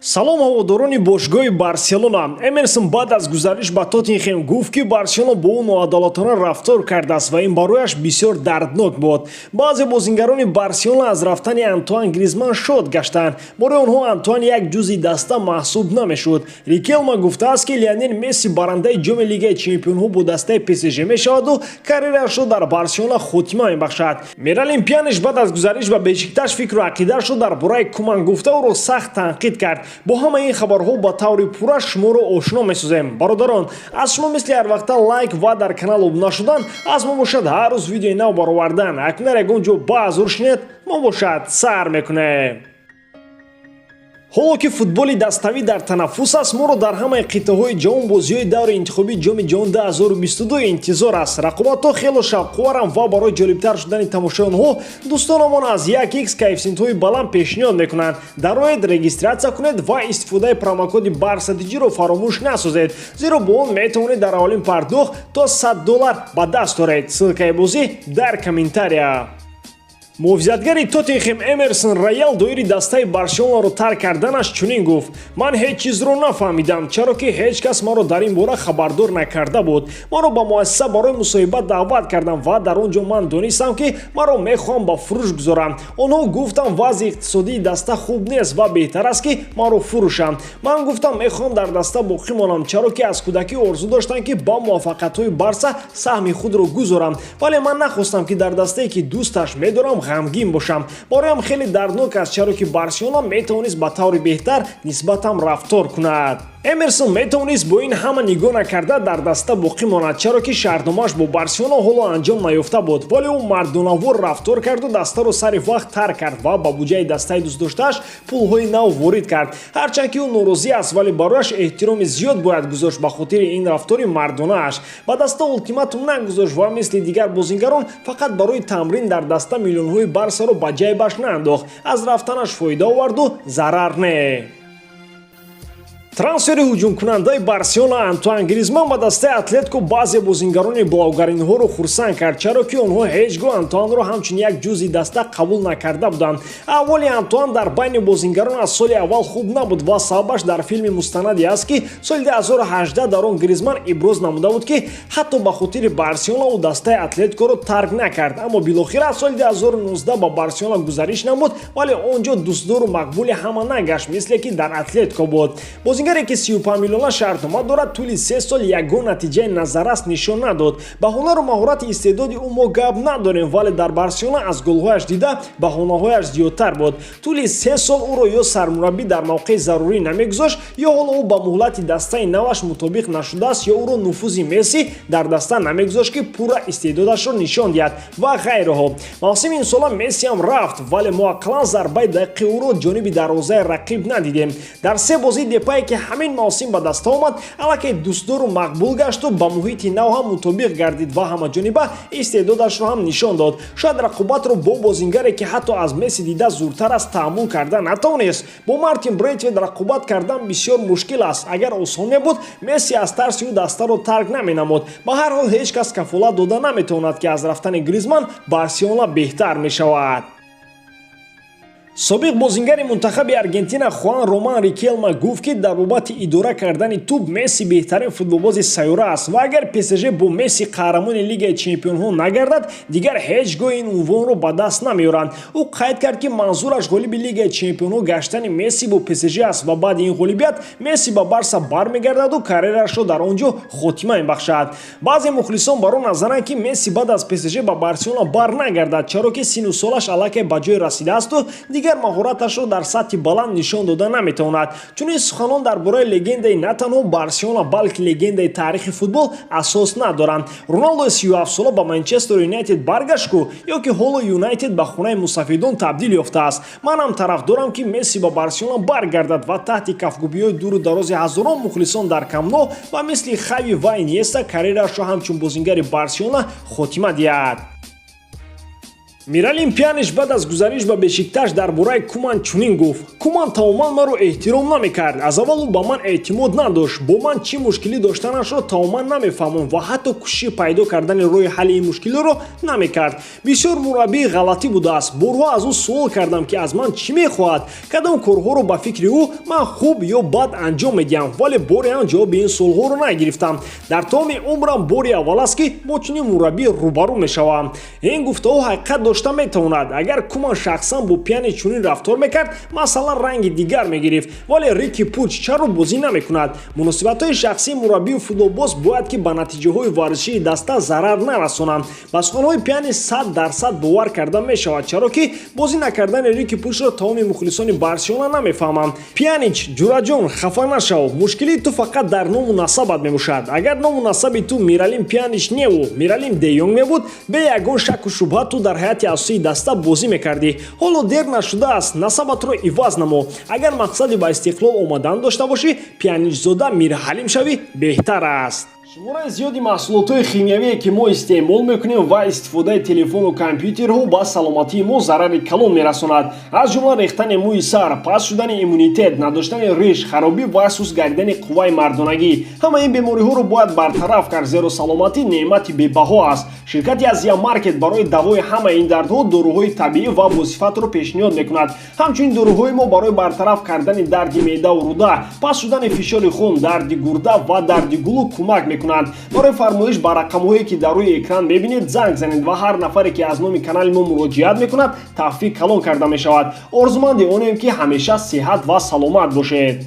Салом, ҳаводорони бошгоҳи Барселона. Эмерсон баъд аз гузариш ба Тоттенхем гуфт, ки Барселона бо ӯ ноадолатона рафтор кардааст ва ин барояш бисёр дарднок буд. Баъзе бозингарони Барселона аз рафтани Антуан Гризман шод гаштанд. Барои онҳо Антуан як ҷузъи даста маҳсуб намешуд. Рикелма гуфтааст, ки Лионел Месси барандаи ҷоми Лигаи чемпионҳо бо дастаи ПСЖ мешаваду карьераашро дар Барселона хотима мебахшад. Миралим Пьяниш баъд аз гузариш ба Бешикташ фикру ақидаашро дар бораи Куман гуфта, ӯро сахт танқид кард. Бо ҳамаи ин хабарҳо ба таври пурра шуморо ошно месозем. Бародарон, аз шумо мисли ҳарвақта лайк ва дар канал обуна шудан, аз мо бошад ҳар рӯз видеои нав баровардан. Акнун ягон ҷо баъзур шинед, мо бошад сар мекунем. Ҳоло ки футболи даставӣ дар танаффус аст, моро дар ҳамаи қитъаҳои ҷаҳон бозиҳои даври интихобии Ҷоми ҷаҳон 2022 интизор аст. Рақобатҳо хело шавқоваранд ва барои ҷолибтар шудани тамошои онҳо дӯстонамон аз 1x коэффисиентҳои баланд пешниҳод мекунанд. Дароед, регистрация кунед ва истифодаи промокоди БАРСАТИҷиро фаромӯш насозед, зеро бо он метавонед дар аввалин пардохт то 100 доллар ба даст оред. Ссылкаи бозӣ дар комментария. Муҳофизатгари Тоттенхем Эмерсон Роял доири дастаи Барселонаро тарк карданаш чунин гуфт: «Ман ҳеҷ чизро нафаҳмидам, чаро ки ҳеҷ кас маро дар ин бора хабардор накарда буд. Маро ба муассиса барои мусоҳиба даъват карданд ва дар он ҷо ман донистам, ки маро мехоҳам ба фурӯш гузоранд. Онҳо гуфтанд, вазъи иқтисодии даста хуб нест ва беҳтар аст, ки маро фурӯшанд. Ман гуфтам, мехоҳам дар даста боқӣ монам, чаро ки аз кӯдакӣ орзу доштам, ки ба муваффақиятҳои Барса саҳми худро гузорам. Вале ман нахостам, ки дар дастае, ки дӯсташ медорам, ғамгин бошам. Бароям хеле дарднок аст, чаро ки Барселона метавонист ба таври беҳтар нисбатам рафтор кунад». Эмерсон метавонист бо ин ҳама нигоҳ накарда дар даста боқӣ монад, чаро ки шартномааш бо Барселона ҳоло анҷом наёфта буд, вале ӯ мардонавор рафтор карду дастаро сари вақт тарк кард ва ба буҷаи дастаи дӯстдоштааш пулҳои нав ворид кард. Ҳарчанд ки ӯ норозӣ аст, вале барояш эҳтироми зиёд бояд гузошт ба хотири ин рафтори мардонааш. Ба даста ултиматум нагузошт ва мисли дигар бозингарон фақат барои тамрин дар даста миллионҳои Барсаро ба ҷайбаш наандохт. Аз рафтанаш фоида оварду зарар не. Трансфери ҳуҷумкунандаи Барселона Антуан Гризман ба дастаи Атлетико баъзе бозингарони блаугаринҳоро хурсанд кард, чаро ки онҳо ҳеҷ гоҳ Антуанро ҳамчун як ҷузъи даста қабул накарда буданд. Аҳволи Антуан дар байни бозингарон аз соли аввал хуб набуд ва сабабаш дар филми мустанаде аст, ки соли 2018 дар он Гризман иброз намуда буд, ки ҳатто ба хотири Барселона ӯ дастаи Атлетикоро тарк накард. Аммо билохира соли 2019 ба Барселона гузариш намуд, вале он ҷо дӯстдору мақбули ҳама нагашт, мисле ки дар Атлетико буд. Бозингаре, ки 35 миллиона шартнома дорад, тӯли 3 сол ягон натиҷаи назаррас нишон надод. Ба ҳунару маҳорати истеъдоди ӯ мо гап надорем, вале дар Барселона аз голҳояш дида баҳонаҳояш зиёдтар буд. Тӯли 3 сол ӯро ё сармураббӣ дар мавқеи зарурӣ намегузошт, ё ҳоло ӯ ба муҳлати дастаи наваш мутобиқ нашудааст, ё ӯро нуфузи Месси дар даста намегузошт, ки пурра истеъдодашро нишон диҳад ва ғайраҳо. Мавсими имсола Мессиам рафт, вале мо ақаллан зарбаи дақиқи ӯро ҷониби дарвозаи рақиб надидем. Дар се бозии Депае, ки ҳамин мавсим ба даста омад, аллакай дӯстдору мақбул гашту ба муҳити нав ҳам мутобиқ гардид ва ҳамаҷониба истеъдодашро ҳам нишон дод. Шояд рақобатро бо бозингаре, ки ҳатто аз Месси дида зуртар аст, таҳаммул карда натавонист. Бо Мартин Брейтвейт рақобат кардан бисёр мушкил аст. Агар осон мебуд, Месси аз тарси ӯ дастаро тарк наменамуд. Ба ҳар ҳол, ҳеҷ кас кафолат дода наметавонад, ки аз рафтани Гризман Барселона беҳтар мешавад. Собиқ бозингари мунтахаби Аргентина Хуан Роман Рикелма гуфт, ки дар бобати идора кардани тӯб Месси беҳтарин футболбози сайёра аст ва агар ПСЖ бо Месси қаҳрамони Лигаи чемпионҳо нагардад, дигар ҳеҷ гоҳ ин унвонро ба даст намеоранд. Ӯ қайд кард, ки манзураш ғолиби Лигаи чемпионҳо гаштани Месси бо ПСЖ аст ва баъди ин ғолибият Месси ба Барса бармегардаду карьерашро дар он ҷо хотима мебахшад. Баъзе мухлисон бар он назаранд, ки Месси баъд аз ПСЖ ба Барселона барнагардад, чаро ки сину солаш аллакай ба ҷое расидаасту дигар маҳораташро дар сатҳи баланд нишон дода наметавонад. Чунин суханон дар бораи легендаи на танҳо Барселона, балки легендаи таърихи футбол асос надоранд. Роналдои 37-сола ба Манчестер Юнайтед баргашт ку, ё ки ҳоло Юнайтед ба хонаи мусафидон табдил ёфтааст. Манам тарафдорам, ки Месси ба Барселона баргардад ва таҳти кафгубиҳои дуру дарози ҳазорон мухлисон дар Камп Ноу ва мисли Хави ва Иньеста карьерашро ҳамчун бозингари Барселона хотима диҳад. Миралим Пьянич баъд аз гузариш ба Бешикташ дар бораи Куман чунин гуфт: «Куман тамоман маро эҳтиром намекард. Аз аввал ӯ ба ман эътимод надошт. Бо ман чӣ мушкилӣ доштанашро тамоман намефаҳмам ва ҳатто кӯшиши пайдо кардани роҳи ҳалли ин мушкилиро намекард. Бисёр мураббии ғалатӣ будааст. Борҳо аз ӯ суол кардам, ки аз ман чӣ мехоҳад, кадом корҳоро ба фикри ӯ ман хуб ё бад анҷом медиҳам, вале боре ҳам ҷавоби ин суолҳоро нагирифтам. Дар тамоми умрам бори аввал аст, ки бо чунин мураббӣ рӯбарӯ мешавам». Ин гуфтаҳо ҳақиқат дошта метавонад. Агар Куман шахсан бо Пьянич чунин рафтор мекард, масъала ранги дигар мегирифт. Вале Рики Пуч чаро бозӣ намекунад? Муносибатҳои шахсии мураббию футболбоз бояд ки ба натиҷаҳои варзишии даста зарар нарасонанд. Ба суханҳои Пьянич 100% бовар карда мешавад, чаро ки бозӣ накардани Рики Пучро тамоми мухлисони Барселона намефаҳманд. Пьянич, ҷураҷон, хафа нашав. Мушкилии ту фақат дар ному насабат мебошад. Агар ному насаби ту Миралим Пьянич неву Миралим де Йонг мебуд, бе ягон шаку шубҳа ту дар ҳайати асосии даста бозӣ мекардӣ. Ҳоло дер нашудааст, насабатро иваз намо. Агар мақсади ба Истиқлол омадан дошта бошӣ, Пьяничзода Мирҳалим шавӣ беҳтар аст. Шумораи зиёди маҳсулотҳои химиявие, ки мо истеъмол мекунем, ва истифодаи телефону компютерҳо ба саломатии мо зарари калон мерасонад. Аз ҷумла рехтани мӯи сар, паст шудани иммунитет, надоштани риш, харобӣ ва суст гардидани қувваи мардонагӣ. Ҳамаи ин бемориҳоро бояд бартараф кард, зеро саломатӣ неъмати бебаҳо аст. Ширкати Азия Маркет барои давои ҳамаи ин дардҳо доруҳои табиӣ ва босифатро пешниҳод мекунад. Ҳамчунин доруҳои мо барои бартараф кардани дарди меъдаву рӯда, паст шудани фишори хун, дарди гурда ва дарди гулӯ кӯмак мекунанд. Барои фармоиш ба рақамҳое, ки дар рӯи экран мебинед, занг занед ва ҳар нафаре, ки аз номи канали мо муроҷиат мекунад, тахфиф калон карда мешавад. Орзуманди онем, ки ҳамеша сиҳат ва саломат бошед.